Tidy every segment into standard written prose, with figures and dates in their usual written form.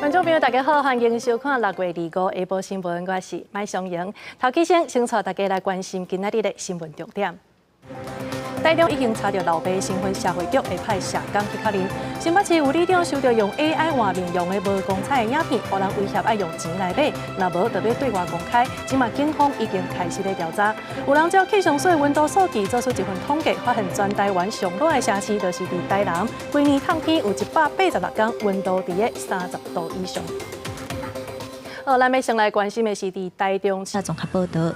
觀眾朋友，大家好，歡迎收看6月25下晡新聞，我是麥松瑩。頭起先，先帶大家來關心今仔日的新聞重點。台中已經查著老爸身份，社會局會派社工去確認。新北市有里長收著用 AI 換面容的無光彩的影片，予人威脅愛用錢來買，若無就欲對外公開。這馬警方已經開始咧調查。有人照氣象所的溫度數據做出一份統計，發現全台灣上熱的城市就是佇台南，規年冬天有186天溫度佇咧30度以上。好，咱欲先來關心的是佇台中市綜合報導。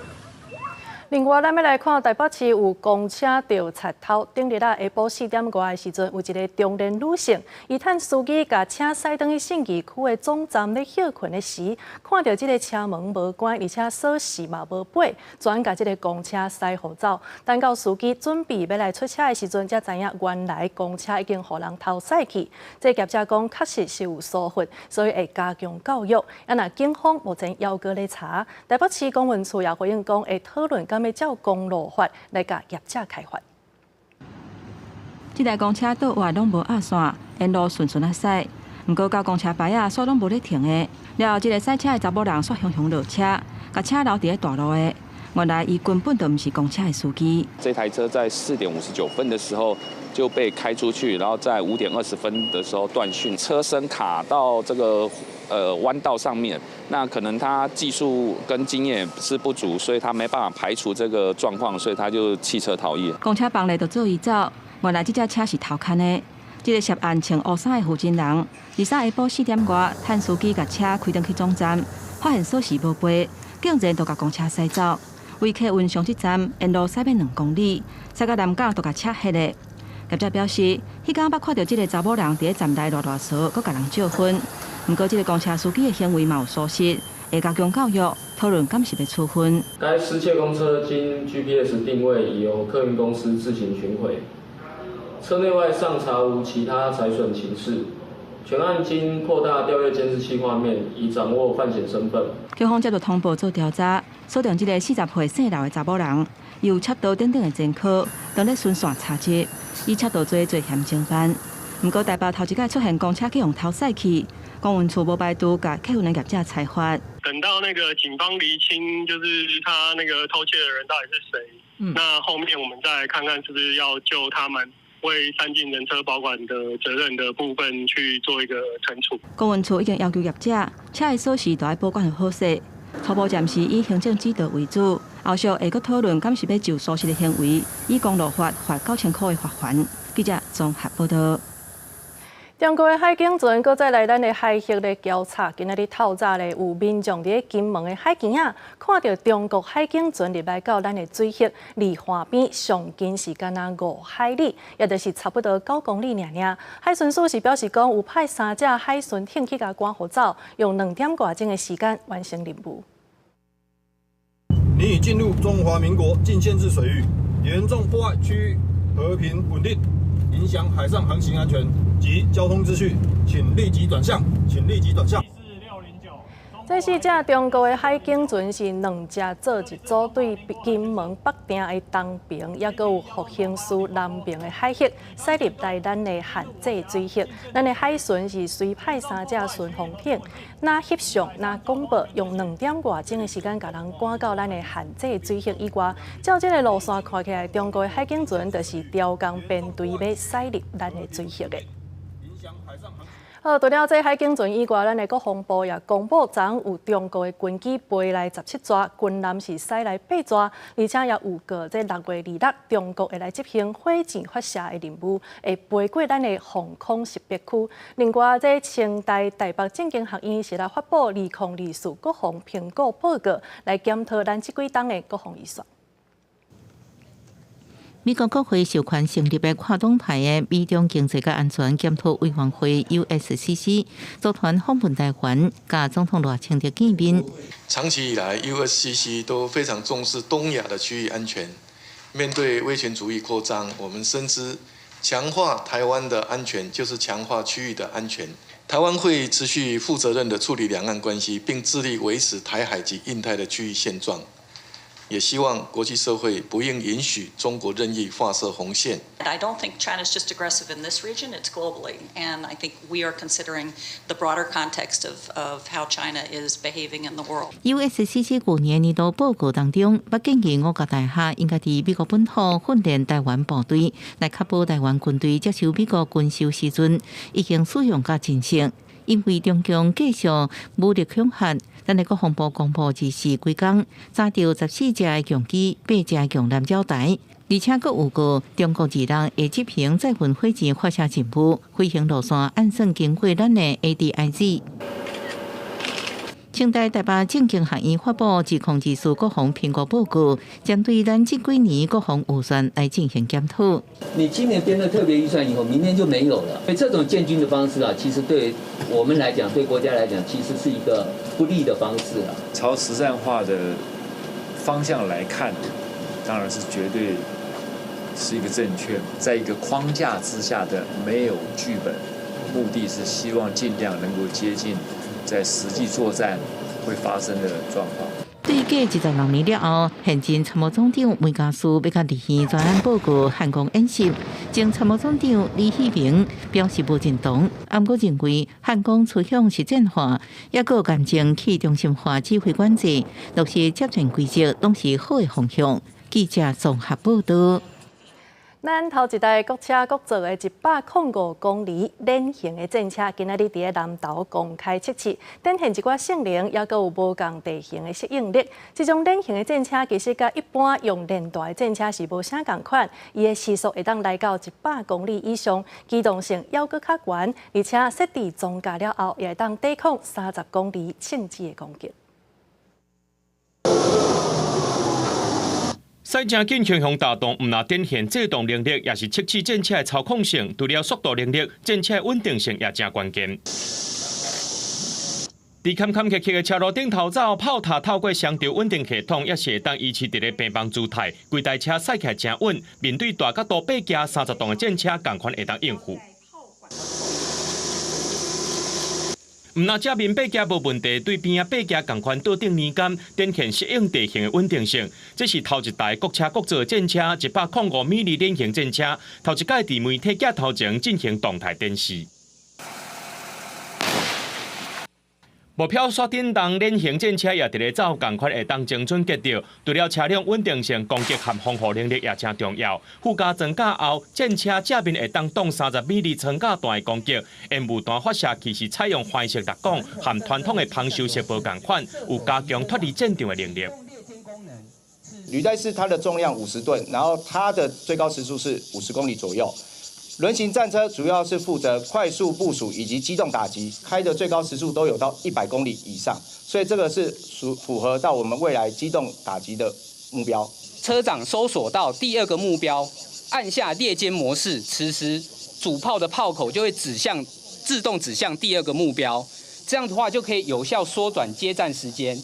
另外，咱欲來看台北市有公車著賊偷，頂日啊下晡4點外的時陣，有一个中年女性，伊趁司機共車駛轉去信義區的總站咧歇睏的時，看著這个車門無關，而且鎖匙嘛無拔，轉共這个公車駛予走。等到司機準備欲來出車的時陣，才知影原來公車已經予人偷駛去。這業者講確實是有疏忽，所以會加強教育。啊，若警方目前猶閣咧查，台北市公運處也回應講會討論敢欲照公路法來共業者開罰。這台公車倒倚攏無壓線，沿路順順仔駛。毋過到公車牌仔，煞攏無咧停的。了後，這个駛車的查某人煞雄雄落車，共車留佇咧大路的。原來伊根本就毋是公車的司機。這台車在4點59分的時候就被開出去，然後在5點20分的時候斷訊，車身卡到這個彎道上面，那可能他技術跟經驗是不足，所以他沒辦法排除這個狀況，所以他就棄車逃逸。公車放咧就做伊走，原來這隻車是偷牽的。這个涉案穿烏衫的負責人，23下晡4點外，趁司機共車開轉去總站，發現鎖匙無拔，竟然就共公車駛走。為客運上這站，沿路駛欲2公里，駛到南港就共車翕咧。業者表示，彼工捌看著這个查某人佇咧站內囉囉嗦，閣共人借分。毋過，這个公車司機的行為嘛有疏失，會加強教育，討論敢是欲處分。該失竊公車經 GPS 定位，已由客運公司自行尋回，車內外尚查無其他財損情事。全案經擴大調閱監視器畫面，已掌握犯嫌身份。警方接到通報做調查，鎖定這个40歲姓劉的查某人，伊有竊盜等等的前科，當咧循線查緝，以竊盜罪罪嫌偵辦。毋過台北頭一擺出現公車去予偷駛去，公運處無排除共客運的業者裁罰。等到那個警方釐清，就是他那個偷竊的人到底是誰，那後面我們再看看是不是要就他們未善盡人車保管的責任的部分去做一個懲處。公運處已經要求業者，車的鎖匙都愛保管好勢。初步暫時以行政指導為主，後續會閣討論敢是欲就疏失的行為，以公路法罰9000塊的罰鍰。記者綜合報導。中國的海警船閣再來咱的海域咧交叉，今仔日透早咧有民眾佇咧金門的海墘仔，看著中國海警船入來到咱的水域，離岸邊上近是敢若5海里，也就是差不多9公里爾爾。海巡署是表示講，有派三隻海巡艇去共趕予走，用2點外鐘的時間完成任務。你已進入中華民國禁限制水域，嚴重破壞區域和平穩定，影響海上航行安全及交通秩序，請立即轉向，請立即轉向。這四隻中國的海警船是兩隻做一組，對金門北碇的東爿，抑閣有復興區南爿的海域，駛入來咱的限制水域。咱的海巡是隨派三隻巡防艇，若翕相，若廣播，用2點外鐘的時間，共人趕到咱的限制水域以外。照這个路線看起來，中國的海警船就是調工編隊欲駛入咱的水域的。好，除了這海警船以外，咱的國防部也公布，昨昏有中國的軍機飛來17逝，軍艦是駛來八逝，而且也預告這6月26，中國會來執行火箭發射的任務，會飛過咱的防空識別區。另外，這清大台北政經學院是來發布2024國防評估報告，來檢討咱這幾冬的國防預算。美國國會授權成立的跨黨派的美中經濟佮安全檢討委員會（USCC）組團訪問台灣，佮總統賴清德見面。長期以來，USCC 都非常重視東亞的區域安全。面對威權主義擴張，我們深知強化台灣的安全就是強化區域的安全。台灣會持續負責任地處理兩岸關係，並致力維持台海及印太的區域現狀。也希望國際社會不應允許中國任意劃設紅線。 I don't think China is just aggressive in this region, it's globally. And I think we are considering the broader context of how China is behaving in the world. USCC 舊年年度報告當中，捌建議五角大廈應該佇美國本土訓練台灣部隊，來確保台灣軍隊接受美國軍售時陣已經使用甲精熟。因為中共繼續武力恐嚇，咱的國防部公布24幾工，查著14隻的共機、8隻的共艦擾台，而且閣有個中國二人會執行載運火箭發射任務，飛行路線按算經過咱的 ADIZ。清大台北政經學院發布2024國防評估報告，針對咱這幾年國防預算來進行檢討。你今年編了特別預算以後，明年就沒有了。所以這種建軍的方式啊，其實對我們來講，對國家來講，其實是一個不利的方式啊。朝實戰化的方向來看，當然是絕對是一個正確，在一個框架之下的沒有劇本，目的是希望盡量能夠接近在實際作戰會發生的狀況。對過26年了後，現任參謀總長梅家澍欲共立院專案報告漢光演習，前參謀總長李喜明表示無認同，毋過認為漢光趨向實戰化，抑閣嚴正去中心化指揮管制，落實作戰規則，攏是好的方向。記者綜合報道。咱頭一台國車國造的105公里鏈型的戰車，今仔日佇咧南投公開測試，展現一寡性能，抑閣有無仝地形的適應力。這種鏈型的戰車其實佮一般用連帶的戰車是無啥仝款，伊的時速會當來到100公里以上，機動性猶閣較懸，而且設置裝甲了後，也會當抵抗30公里銃子的攻擊。賽誠緊雄雄大動，毋但展現制動能力，也是測試戰車的操控性。除了速度能力，戰車穩定性也誠關鍵。佇坎坎坷坷的車路頂頭走，炮塔透過雙軸穩定系統，也是會當維持佇咧平放姿態。規台車駛起來誠穩，面對大角度爬行30噸的戰車，仝款會當應付。毋但正面爬行無問題，對邊仔爬行仝款桌頂連桿，展現適應地形的穩定性。這是頭一台國車國造的戰車，105米的鏈型戰車，頭一擺佇媒體鏡頭前進行動態展示。目標刷頂動鏈型戰車也佇咧走，仝款會當精準擊著。除了車輛穩定性、攻擊和防護能力也誠重要。附加裝甲後，戰車正面會當擋30米的裝甲彈的攻擊。煙霧彈發射器是採用環式獵管，和傳統的旁收式無仝款，有加強脫離戰場的能力。履帶式它的重量50噸，然後它的最高時速是50公里左右。輪型戰車主要是負責快速部署以及機動打擊，開的最高時速都有到100公里以上，所以這個是屬符合到我們未來機動打擊的目標。車長搜索到第二個目標，按下獵殲模式，此時主炮的炮口就會指向自動指向第二個目標，這樣的話就可以有效縮短接戰時間。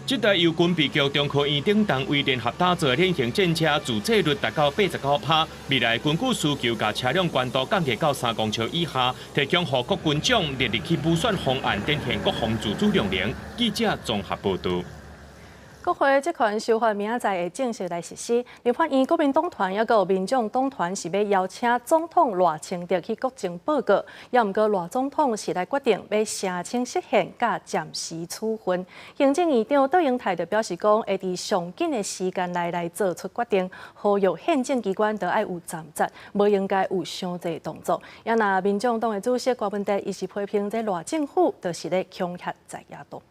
這台由軍備局中科院等單位聯合打造的鏈型戰車，自製率達到89%。未來根據需求，共車輛懸度降低到3公尺以下，提供予各軍種列入去補選方案，展現國防自主量能。記者綜合報導。國會職權修法明仔載會正式來實施。立法院國民黨團抑閣有民眾黨團是欲邀請總統賴清德去國政報告，也毋過賴總統是來決定欲聲請釋憲佮暫時處分。行政院長卓榮泰就表示講，會佇上緊的時間內來做出決定，呼籲憲政機關都愛有站節，無應該有傷濟動作。也若民眾黨的主席柯文哲，伊是批評這賴政府就是咧恐嚇在野黨。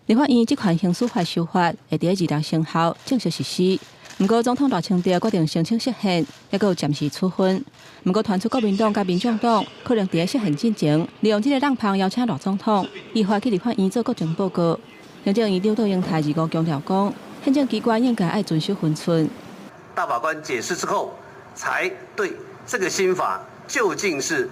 立法院職權行使法修法會佇26生效正式實施。毋過總統賴清德決定聲請釋憲，抑閣有暫時處分。毋過傳出國民黨佮民眾黨可能佇咧釋憲進前，利用這個空縫邀請賴總統依法去立法院做國政報告。行政院長卓榮泰25強調講，憲政機關應該愛遵守分寸。大法官解釋之後，才對這個新法究竟是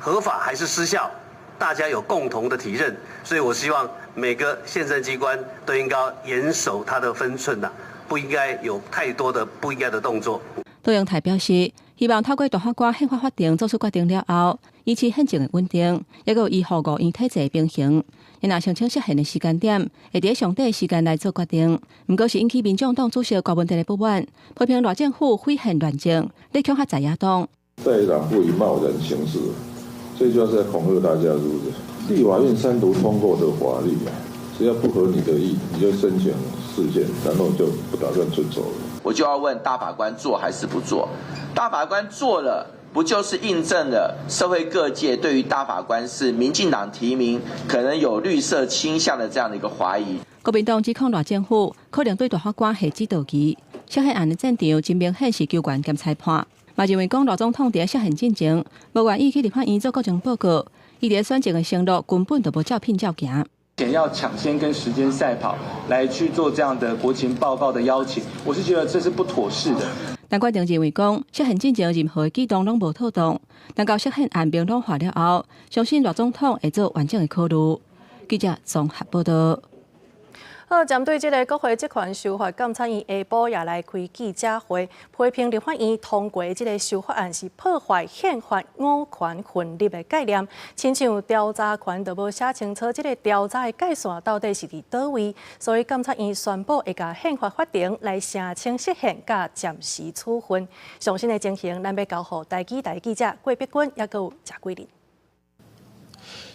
合法還是失效，大家有共同的體認。所以我希望每個憲政機關都應該嚴守它的分寸吶，不應該有太多的不應該的動作。卓榮泰表示，希望透過大法官憲法法庭做出決定了後，維持憲政的穩定，抑閣有維護五院體制平衡。伊若聲稱釋憲的時間點，會佇上短的時間來做決定。毋過是引起民眾黨主席柯文哲的不滿，批評賴政府毀憲亂政，咧恐嚇在野黨。在野黨不宜貿然行事，這句話是在恐嚇大家，是不是？立法院三讀通過的法律，只要不合你的意，你就申請釋憲，然後就不打算遵守了。我就要問大法官做還是不做？大法官做了，不就是印證了社會各界對於大法官是民進黨提名，可能有綠色傾向的這樣的一個懷疑？國民黨指控賴政府可能對大法官下指導棋，釋憲案的戰場真明顯是球員兼裁判，嘛認為講賴總統佇釋憲進前，無願意去立法院做國情報告，伊佇選情的承諾根本就無照片照行。要搶先跟時間賽跑，來去做這樣的國情報告的邀請，我是覺得這是不妥適的。陳冠廷認為講，釋憲進前任何的舉動攏無妥當，但到釋憲案明朗化了後，相信賴總統會做完整的考慮。記者綜合報道。好，針對這個國會職權修法，監察院下晡也來開記者會，批評立法院通過這個修法案是破壞憲法五權分立的概念，親像調查權都無寫清楚，這個調查的界線到底是佇佗位，所以監察院宣布會共憲法法庭來聲請釋憲佮暫時處分。上新的情形，咱欲交予台記台記者郭碧君，抑閣有謝桂林。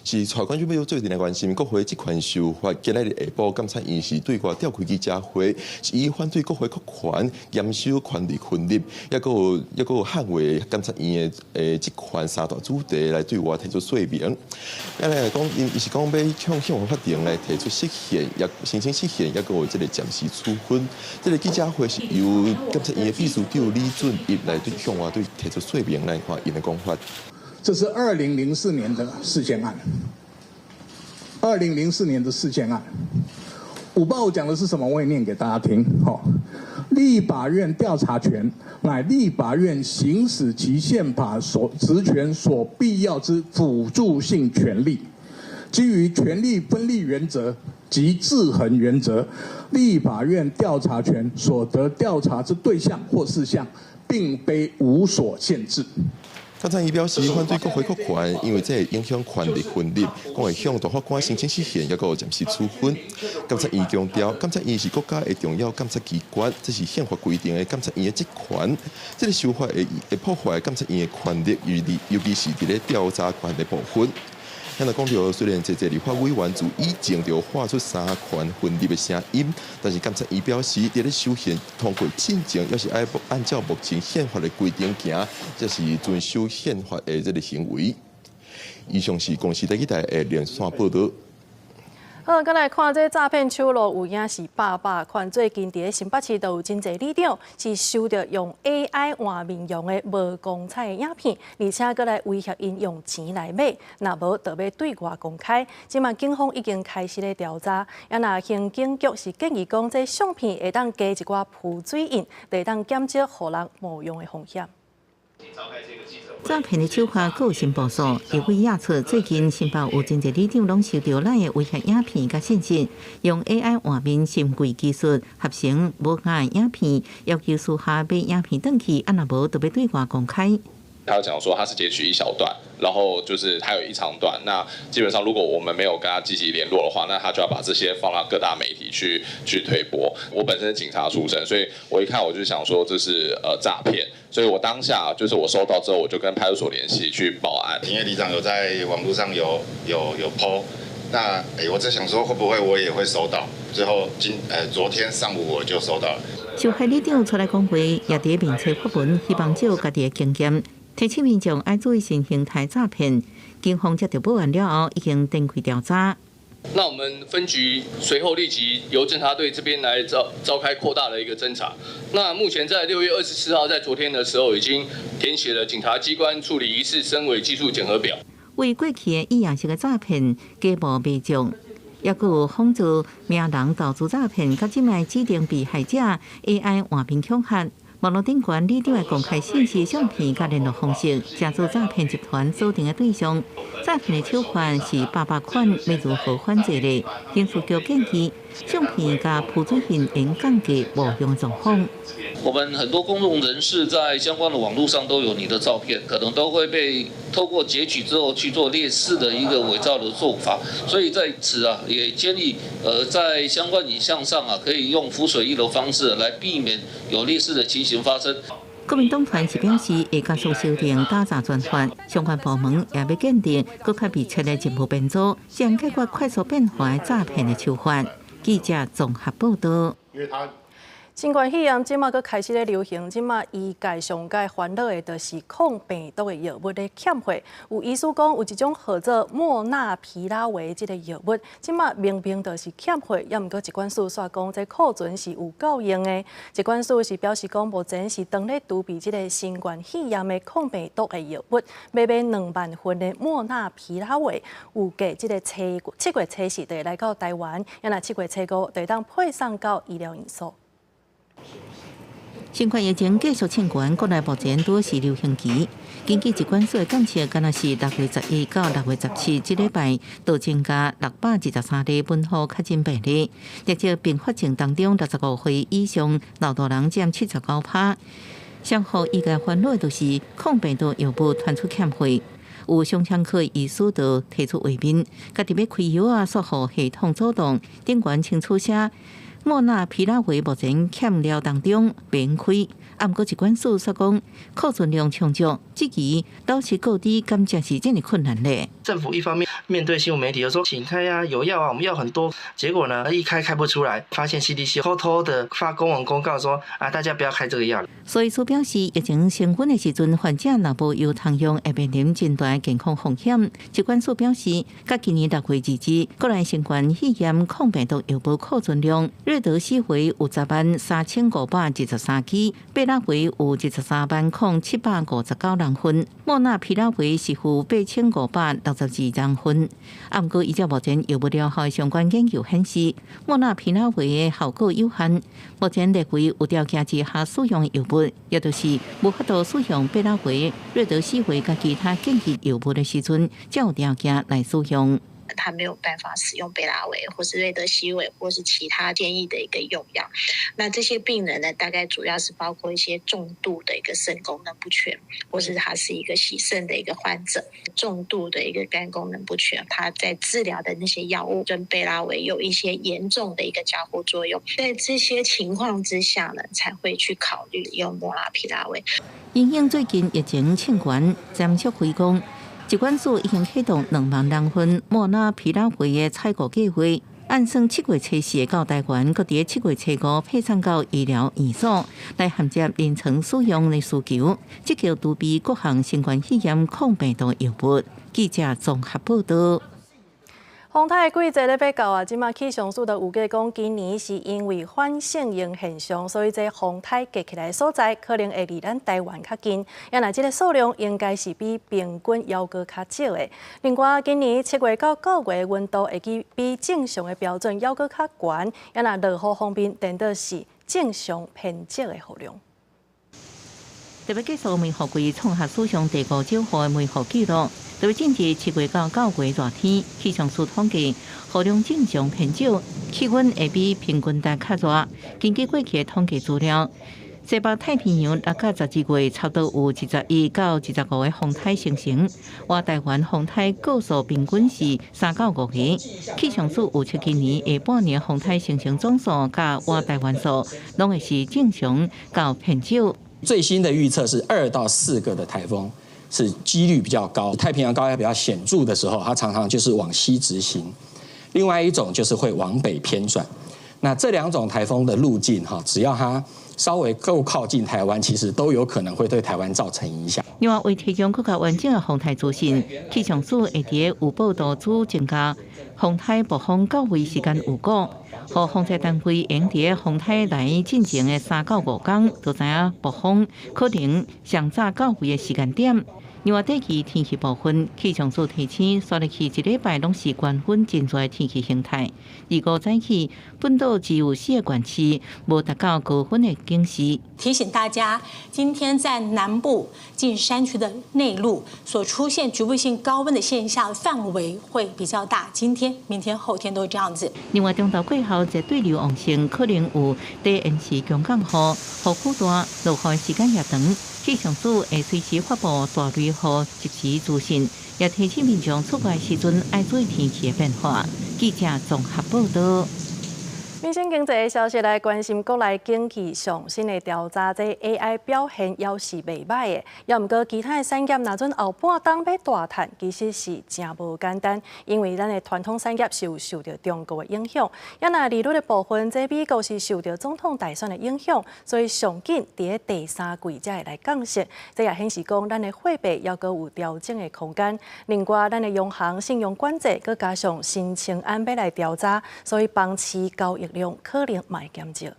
是台關就欲做陣來關心國會職權修法，今仔日下晡監察院是對外召開記者會，是以反對國會擴權、嚴守權力分立，抑閣有抑閣有捍衛監察院的職權三大主題來對外提出說明。啊來講，伊是講欲向憲法法庭來提出釋憲，也申請釋憲，抑閣有這個暫時處分。這個記者會是由監察院的秘書長李俊逸來對向外對提出說明，來看𪜶的講法。這是2004年的釋憲案。2004年的釋憲案，585講的是什麼？我也念給大家聽。好，立法院調查權乃立法院行使其憲法所職權所必要之輔助性權力，基於權力分立原則及制衡原則，立法院調查權所得調查之對象或事項，並非無所限制。監察院表示反對國會擴權，因為這會影響權力分立，講會向大法官申請釋憲，抑閣有暫時處分。監察院強調，監察院是國家的重要監察機關，這是憲法規定的監察院的職權。這個修法會破壞監察院的權力，尤其是佇咧調查權的部分。咱來講著，雖然濟濟立法委員自以前就發出三權分立的聲音，但是監察院表示，佇咧修憲通過進前，猶是愛按照目前憲法的規定行，這是遵守憲法的這個行為。以上是公視第一台的連線報道。好，閣來看這詐騙手路有影是百百款。最近佇咧新北市就有真濟里長是收著用 AI 換面容的無光彩的影片，而且閣來威脅𪜶用錢來買，若無就欲對外公開。這馬警方已經開始咧調查，啊若刑警局是建議講，這相片會當加一寡浮水印，會當減少予人冒用的風險。詐騙的手法閣有新步數，立委指出最近新北有真濟里長攏收著 LINE 的威脅影片佮信息，用 AI 換面深櫃技術合成無仝影片，要求私下買影片轉去，啊若無就欲對外公開。他有講說他是截取一小段，然後就是還有一長段。那基本上如果我們沒有跟他積極聯絡的話，那他就要把這些放到各大媒體去推播。我本身是警察出身，所以我一看我就想說這是詐騙，所以我當下就是我收到之後，我就跟派出所聯繫去報案。因為里長有在網絡上有 po，那我在想說會不會我也會收到？最後昨天上午我就收到了。受害里長出來講話，也佇面冊發文，希望借家己的經驗。提醒民眾愛注意新形態詐騙，警方接著報案了後，已經展開調查。那我們分局隨後立即由偵查隊這邊來召開擴大的一個偵查。那目前在6月24號，在昨天的時候，已經填寫了警察機關處理疑似深偽技術檢核表。為過去的以樣式的詐騙假冒賣將，抑閣有仿造名人投資詐騙，佮這擺指定被害者 AI 換面恐嚇。網路頂懸里長的公開信息、相片佮聯絡方式，成做詐騙集團鎖定的對象。詐騙的手法是百百款，欲如何反制呢？刑事局建議，相片佮浮水印應降低冒用狀況。我們很多公眾人士在相關的網絡上都有你的照片，可能都會被透過截取之後去做類似的一個偽造的做法，所以在此啊，也建議在相關影像上啊，可以用浮水印的方式來避免有類似的情形發生。國民黨團是表示會加速修訂打詐專法，相關部門也欲建立閣較密切的任務編組，先解決快速變化的詐騙的手法。記者綜合報道。新冠肺炎這馬閣開始咧流行，這馬醫界上蓋煩惱的就是抗病毒的藥物咧欠貨。有醫師講，有一種號做莫納皮拉韋這個藥物，這馬明明就是欠貨，猶毋過疾管署煞講這庫存是有夠用的。疾管署是表示講，目前是當咧儲備這個新冠肺炎的抗病毒的藥物，欲買2萬份的莫納皮拉韋，預計這個7月初四就會來到台灣，啊若7月初五就會當配送到醫療院所。新冠疫情繼續衝懸，國內目前拄是流行期。根據疾管署的監測，敢若是6月11到6月17這禮拜，就增加623例本土確診病例。直接併發症當中，65歲以上老大人佔79%。上予醫界煩惱的就是抗病毒藥物傳出欠貨。有胸腔科醫師就提出懷問，家己欲開藥啊，煞予系統阻擋，頂懸清楚寫。莫納皮拉韋目前欠料當中免開，啊，毋過疾管署煞講庫存量充足，質疑導致各地敢真是真的困難咧。政府一方面面對新聞媒體，就說請開啊，有藥啊，我們藥很多，結果呢一開開不出來，發現 CDC 偷偷的發公文公告說啊，大家不要開這個藥。所以，表示疫情升溫的時陣，患者若無藥通用，會面臨真大健康風險。疾管署表示，佮今年6月2日，國內新冠肺炎抗病毒藥物庫存量，瑞德西韋有103,523支，貝拉維有230,759人份，莫納皮拉韋是付8,562人份。啊，毋過依照目前藥物療效相關研究顯示，莫納皮拉韋的效果有限。目前列為有條件之下使用藥物，也就是無法度使用貝拉維、瑞德西韋佮其他建議藥物的時陣，才有條件來使用。他沒有辦法使用貝拉維，或是瑞德西韋，或是其他建議的一個用藥。那這些病人呢，大概主要是包括一些重度的一個腎功能不全，或是他是一個洗腎的一個患者，重度的一個肝功能不全，他在治療的那些藥物跟貝拉維有一些嚴重的一個交互作用，在這些情況之下呢，才會去考慮用莫納皮拉韋。因應最近疫情衝懸，詹淑惠講。疾管署已經啟動2萬人份莫納皮拉韋的採購計劃，按算7月初四會到台灣，閣佇7月初五配送到醫療院所，來銜接臨床使用的需求，積極儲備各項新冠肺炎抗病毒藥物。記者綜合報道。風颱的季節咧欲到啊，這馬氣象署就預計講，今年是因為反聖嬰現象，所以這風颱結起來的所在可能會離咱台灣較近。啊若這個數量應該是比平均猶閣較少的。另外，今年7月到9月溫度會去比正常的標準猶閣較懸，啊若落雨方面，顛倒是正常偏少的雨量。特別結束梅雨季創下史上第五少雨的梅雨紀錄。特別進入7月到9月熱天，氣象署統計雨量正常偏少，氣溫會比平均值較熱。根據過去的統計資料，西北太平洋6到12月差不多有21到25個風颱形成，外台灣風颱個數平均是3到5個。氣象署預測今年下半年風颱形成總數佮外台灣數，攏會是正常到偏少。最新的預測是2到4個的颱風是幾率比較高，太平洋高壓比較顯著的時候，它常常就是往西直行；另外一種就是會往北偏轉。那這兩種颱風的路徑，哈，只要它稍微夠靠近台灣，其實都有可能會對台灣造成影響。另外，為提供閣較完整的風颱資訊，氣象署會佇有報道組增加風颱暴風到位時間預估，予防災單位會用佇風颱來進前的3到5天，就知影暴風可能上早到位的時間點。另外，短期天氣部分，氣象署提醒，紲落去一禮拜攏是高溫真熱的天氣形態。25早起，本島只有四個縣市無達到高溫的警示。提醒大家，今天在南部近山區的內陸所出現局部性高溫的現象範圍會比較大。今天、明天、後天都是這樣子。另外，中晝過後，熱對流旺盛，可能有短延時強降雨，雨區大，落雨時間也長。氣象署會隨時發布大雷雨即時資訊，也提醒民眾出外時陣愛注意天氣的變化。記者綜合報道。民生經濟的消息來關心國內景氣上新的調查，這 AI 表現猶是袂䆀的，猶毋過其他的產業若準後半冬欲大趁，其實是誠無簡單，因為咱的傳統產業是有受著中國的影響，抑若利率的部分，這美國是受著總統大選的影響，所以上緊佇咧第三季才會來降息，這也顯示講咱的貨幣猶閣有調整的空間。另外，咱的央行信用管制，閣加上新青安欲來調查，所以房市交易量可能嘛會減少。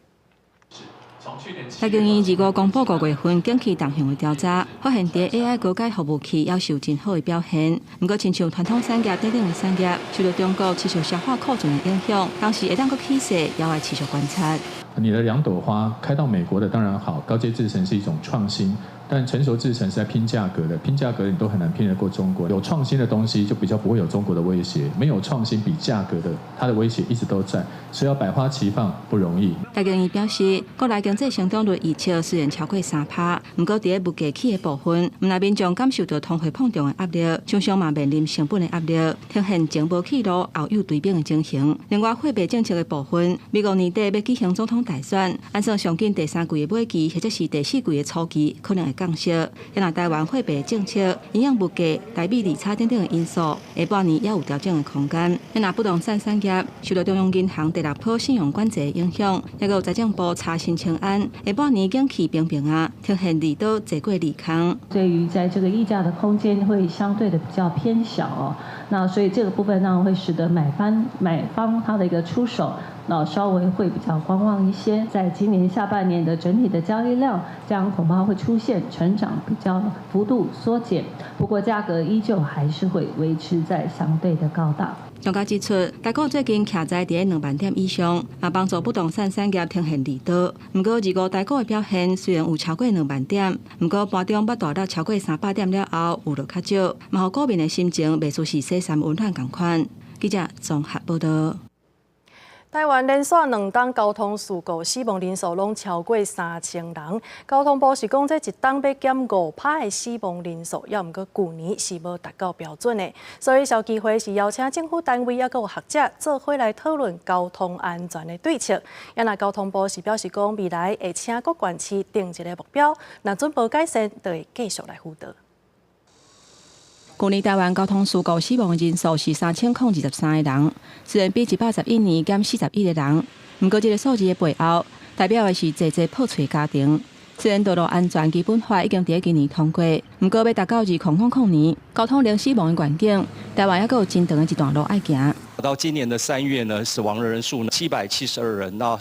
台經院二五公布五月份景氣動向的調查，發現佇 AI 高階服務器猶是有真好的表現。毋過，親像傳統產業等等的產業，受著中國持續消化庫存的影響，當時會當閣起勢，猶愛持續觀察。你的兩朵花開到美國的當然好，高階製程是一種創新，但成熟製程是在拼價格的，拼價格你都很難拼得過中國。有創新的東西就比較不會有中國的威脅，沒有創新比價格的，它的威脅一直都在，所以要百花齊放不容易。台經院表示，國內經濟成長率預測雖然超過3%，毋過佇咧物價起的部分，毋但民眾感受著通貨膨脹的壓力，廠商嘛面臨成本的壓力，呈現前無去路後有追兵的情形。另外，貨幣政策的部分，美國年底欲舉行總統大選，按算上緊第三季的尾期或者是第四季的初期，可能會降息。若台灣貨幣政策影響物價、台美利差等等的因素，下半年也有調整的空間。若不動產產業受著中央銀行第六波信用管制的影響，抑閣有財政部查新青安，下半年景氣平平啊，呈現利多濟過利空。對於在這個議價的空間會相對的比較偏小哦，那所以這個部分呢會使得買方他的一個出手，那稍微會比較觀望一些。在今年下半年的整體的交易量將恐怕會出現成長比較幅度縮減，不過價格依舊還是會維持在相對的高檔。專家指出，台股最近徛在佇咧2萬點以上，也幫助不動產產業呈現利多。毋過，二五台股的表現雖然有超過2萬點，毋過盤中捌大落超過300點了後，有落較少，嘛予股民的心情袂輸是洗衫溫暖仝款。記者綜合報導。台灣連續兩冬交通事故死亡人數攏超過3000人。交通部是講這一冬欲減5%的死亡人數，猶毋過舊年是無達到標準的。所以消基會是邀請政府單位抑閣有學者做伙來討論交通安全的對策。抑若交通部是表示講，未來會請各縣市訂一个目標，若準無改善，就會繼續來輔導。舊年台灣交通事故死亡人數是3023個人，雖然比111年減41個人，毋過這个數字的背後，代表的是濟濟破碎家庭。雖然道路安全基本法已經佇今年通過，毋過欲達到2000年交通零死亡的願景，台灣猶閣有真長的一段路愛行。到今年的3月呢，死亡的人數呢772人，那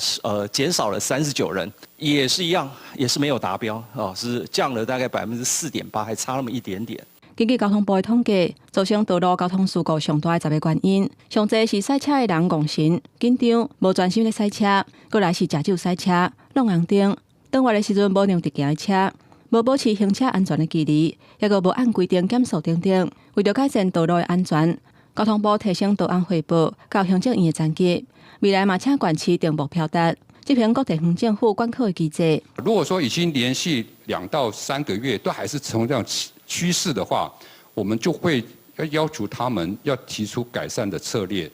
減少了39人，也是一樣，也是沒有達標，哦，是降了大概4.8%，還差那麼一點點。根據交通部的統計，造成道路交通事故上大的10个原因，上濟是駛車的人戇神、緊張、無專心咧駛車，過來是食酒駛車、挵紅燈、轉彎的時陣無讓直行的車、無保持行車安全的距離，抑閣無按規定減速等等。為著改善道路的安全，交通部提升導航匯報，佮行政院的層級，未來嘛請縣市訂目標單，執行各地方政府管控的機制。如果說已經連續2到3個月都還是呈這樣趨勢的話，我們就會要要求他們要提出改善的策略。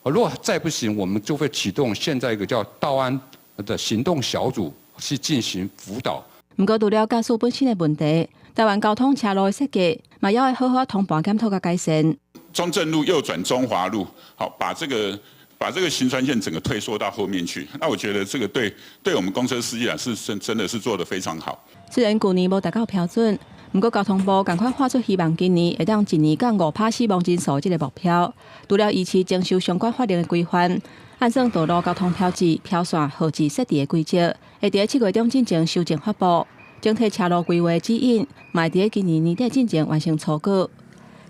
如果再不行，我們就會啟動現在一個叫道安的行動小組去進行輔導。毋過，除了駕駛本身的問題，台灣交通車路的設計嘛，猶愛好好通盤檢討佮改善。中正路右轉中華路，好，把這個行穿線整個退縮到後面去。那我覺得這個對我們公車司機來是真的是做得非常好。雖然舊年無達到標準，毋過交通部仝款喊出希望今年會當一年降5%死亡人數這个目標。除了維持徵收相關法令的規範，按算道路交通標誌、標線、號誌設置的規則，會佇7月中進前修正發布。整體車路規劃指引，嘛會佇今年年底進前完成初稿。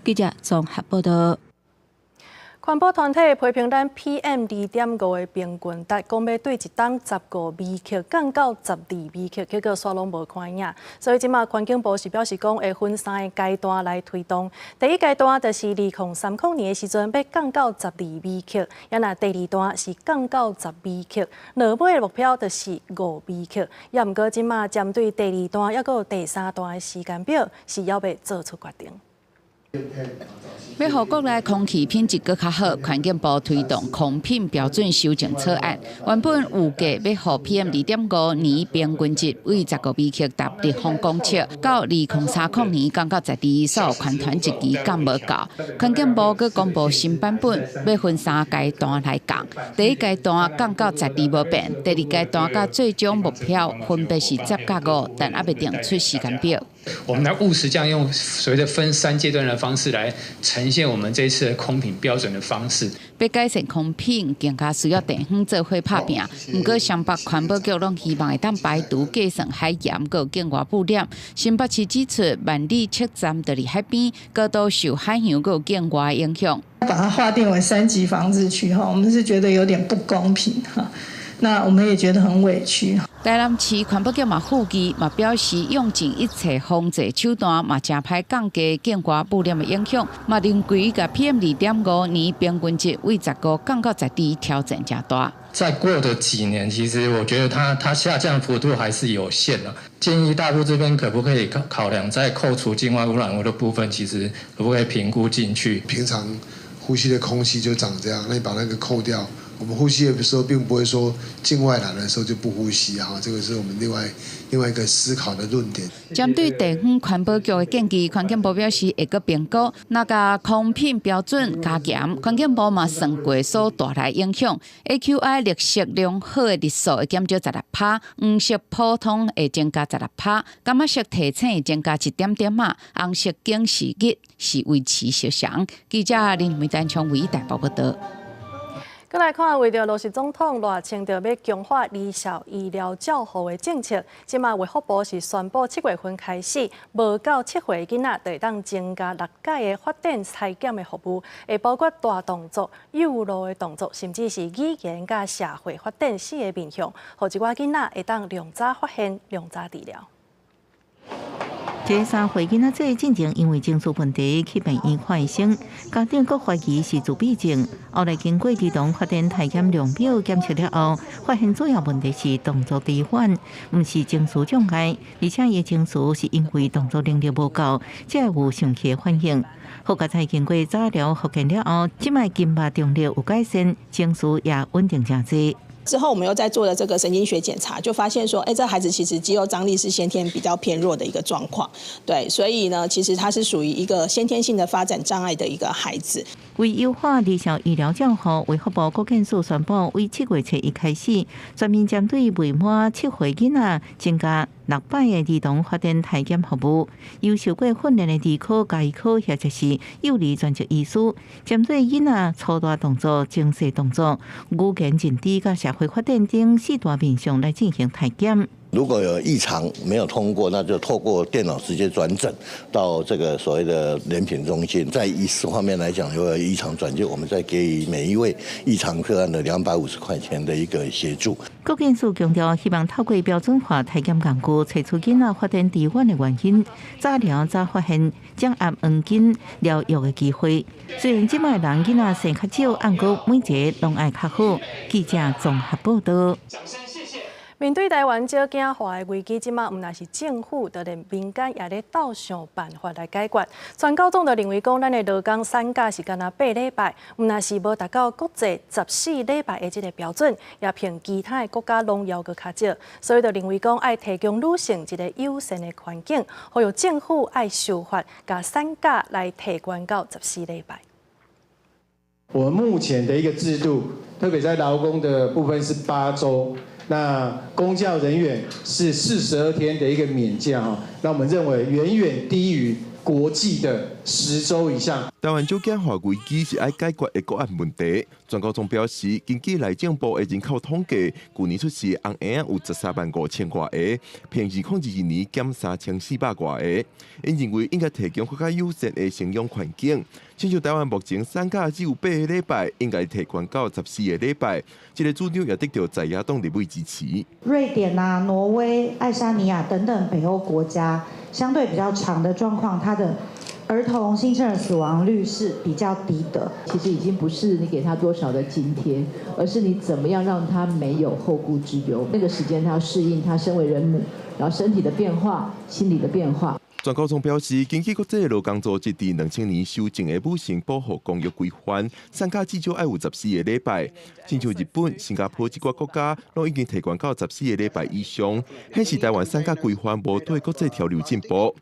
記者綜合報導。環保團體批評咱 PM 2.5的平均值，講欲對一冬15微克降到12微克，結果煞攏無看影。所以這馬環境部是表示講會分三个階段來推動。第一階段就是2030年的時陣欲降到12微克，啊若第二段是降到10微克，落尾的目標就是5微克。也毋過這馬針對第二段抑閣有第三段的時間表是猶未做出決定。欲予國內空氣品質閣較好，環境部推動空品標準修正草案。原本預計欲予 PM 2.5年平均值為15微克達立方公尺，到2030年降到12，所有環團一支降無夠。環境部閣公布新版本，欲分三階段來降。第一階段降到十二無變，第二階段佮最終目標分別是10佮5，但猶未定出時間表。我們來務實這樣用所謂的分三階段的方式來呈現我們這一次的空品標準的方式。欲改善空品，更加需要地方做伙拍拚。毋過雙北環保局攏希望會當排除計算海鹽閣境外污染。新北市指出，萬里測站佇佇海邊，高度受海洋閣境外影響。把它劃定為三級防治區，哈，我們是覺得有點不公平，哈。那我們也覺得很委屈。台南市環保局嘛呼籲，嘛表示用盡一切防治手段，嘛誠歹降低境外污染的影響。嘛認為共 PM 2.5年平均值為15降到12挑戰誠大。再過的幾年，其實我覺得它下降幅度還是有限的。建議大陸這邊可不可以考量在扣除境外污染物的部分，其實可不可以評估進去？平常呼吸的空氣就長這樣，那你把那個扣掉。我們呼吸的時候，並不會說境外來的時候就不呼吸啊，這個是我們另外一個思考的論點。針對地方環保局的建議，環境部表示會閣評估，若共空品標準加嚴，環境部嘛算過所帶來影響，AQI 綠色良好的日數會減少16趴，黃色普通會增加16趴，柑仔色提醒會增加一點點仔，紅色警示日是維持相仝。記者林梅丹昌偉台北報道。閣來看，為著落實總統賴清德欲強化兒少醫療照護的政策，這馬衛福部是宣布7月份開始，無夠7歲囡仔就會當增加六擺的發展篩檢的服務，會包括大動作、幼路的動作，甚至是語言佮社會發展四个面向，予這寡囡仔會當量早發現、量早治療。這3歲囡仔這進前因為情緒問題去病院看醫生，家長閣懷疑是自閉症。後來經過兒童發展體檢量表檢測了後，發現主要問題是動作遲緩，毋是情緒障礙，而且伊情緒是因為動作能力無夠，才會有生氣的反應。好佳哉經過早療復健了後，這擺筋肉張力有改善，情緒也穩定誠濟。之後我們又再做了這個神經學檢查，就發現說，哎，這孩子其實肌肉張力是先天比較偏弱的一個狀況，對，所以呢，其實他是屬於一個先天性的發展障礙的一個孩子。為優化兒少醫療照護，衛福部國健署宣布，為7月初一開始，全面針對未滿7歲囡仔增加六擺的兒童發展體檢服務，由受過訓練的兒科、家醫科或者是幼兒專職醫師，針對囡仔粗大動作、精細動作、語言認知佮社會發展等四大面向來進行體檢。如果有異常沒有通過，那就透過電腦直接轉診到這個所謂的聯評中心。在醫師方面來講，如果有異常轉介，我們再給予每一位異常個案的250塊錢的一個協助。國健署強調，希望透過標準化體檢工具，揣出囡仔發展遲緩的原因，早療早發現，掌握黃金療藥的機會。雖然這擺人囡仔生較少，毋過每一个攏愛較好。記者綜合報道。面對台灣少子化的危機，這馬毋但是政府，就連民間也咧鬥想辦法來解決。全教總就認為講，咱的勞工產假是干焦八禮拜，毋但是無達到國際14禮拜的這个標準，也比其他的國家攏猶閣較少，所以就認為講，愛提供女性一个友善的環境，呼籲政府愛修法，共產假來提懸到十四禮拜。我們目前的一個制度，特別在勞工的部分是8週。那公教人員是42天的一個免假哈，那我們認為遠遠低於國際的10周以上。台灣少子化危機是愛解決的國安問題。專家總表示，根據內政部的人口統計，舊年出世的翁嬰有13萬5千外个，比2022年減3400外个。𪜶認為應該提供閣較友善的生養環境。親像台灣目前產假只有8個禮拜，應該提懸到14個禮拜。這個主張也得到在野黨立委支持。瑞典啊、挪威、愛沙尼亞等等北歐國家，相對比較長的狀況，它的兒童新生兒死亡率是比較低的。其實已經不是你給他多少的津貼，而是你怎麼樣讓他沒有後顧之憂。那個時間他要適應他身為人母，然後身體的變化、心理的變化。專家總表示，根據國際勞工組織佇2000年修正的母性保護公約規範，產假至少愛有十四個禮拜。親像日本、新加坡這寡國家，攏已經提懸到十四個禮拜以上，顯示台灣產假規範無綴國際潮流進步。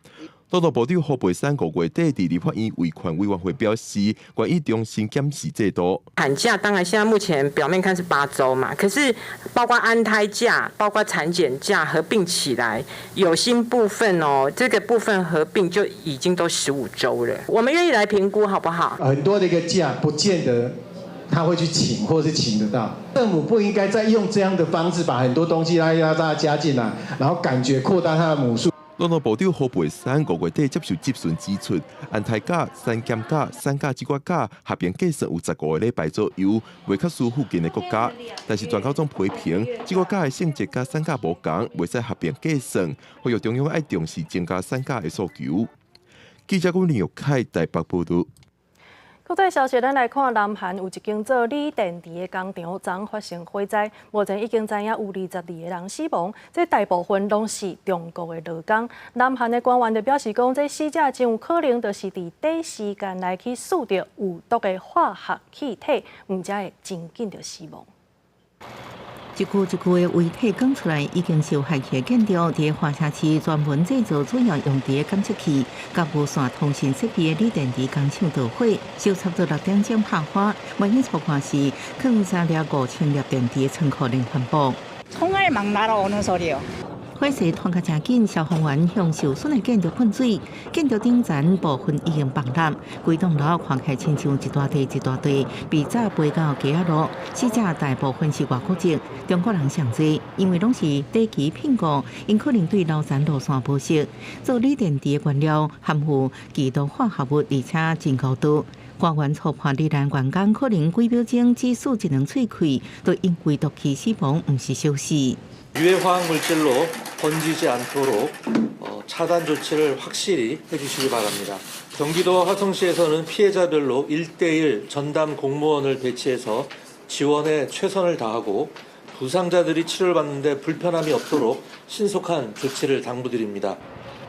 勞動部長胡培山5月底佇立法院維權委員會表示，願意重新檢視制度。產假當然現在目前表面看是8周嘛，可是包括安胎假、包括產檢假合併起來，有薪部分哦，這個部分合併就已經都15周了。我們願意來評估，好不好？很多的一個假不見得他會去請，或是請得到。政府不應該再用這樣的方式把很多東西拉拉大家加進來，然後感覺擴大它的母數。勞動部長胡培山5月底接受質詢指出，安胎假、產檢假、產假這寡假合併計算有15個禮拜左右，袂較輸附近的國家。但是專家總批評，這寡假的性質佮產假無仝，袂使合併計算，呼籲中央愛重視增加產假的訴求。記者郭林玉凱台北報導。國際消息，咱來看，南韓有一間做鋰電池的工廠，昨發生火災，目前已經知影有22個人死亡，這大部分攏是中國的勞工。南韓的官員就表示講，這死者真有可能就是佇短時間內去嗅著有毒的化學氣體，毋才會真緊就死亡。一具一具的遺體扛出來，已經受害的建築，佇華城市專門製造主要用佇感測器、佮無線通訊設備的鋰電池工廠導火，燒差不多6點鐘拍火，原因初判是囥3粒5000粒電池的倉庫連環爆。 총알막날아오는소리요。 火勢傳較誠緊，消防員向受損的建築噴水，建築頂層部分已經崩塌，規棟樓看起來親像一大塊一大塊被炸飛到街仔路。死者大部分是外國籍，中國人上濟，因為攏是短期聘僱，𪜶可能對樓層路線無熟。做鋰電池的原料含有劇毒化合物，而且真高毒。官員初判，罹難員工可能幾秒鐘只欶一兩喙氣，都因為毒氣死亡，毋是小事。 유해 화학 물질로 번지지 않도록 차단 조치를 확실히 해주시기 바랍니다. 경기도와 화성시에서는 피해자별로 1대1 전담 공무원을 배치해서 지원에 최선을 다하고 부상자들이 치료를 받는데 불편함이 없도록 신속한 조치를 당부드립니다.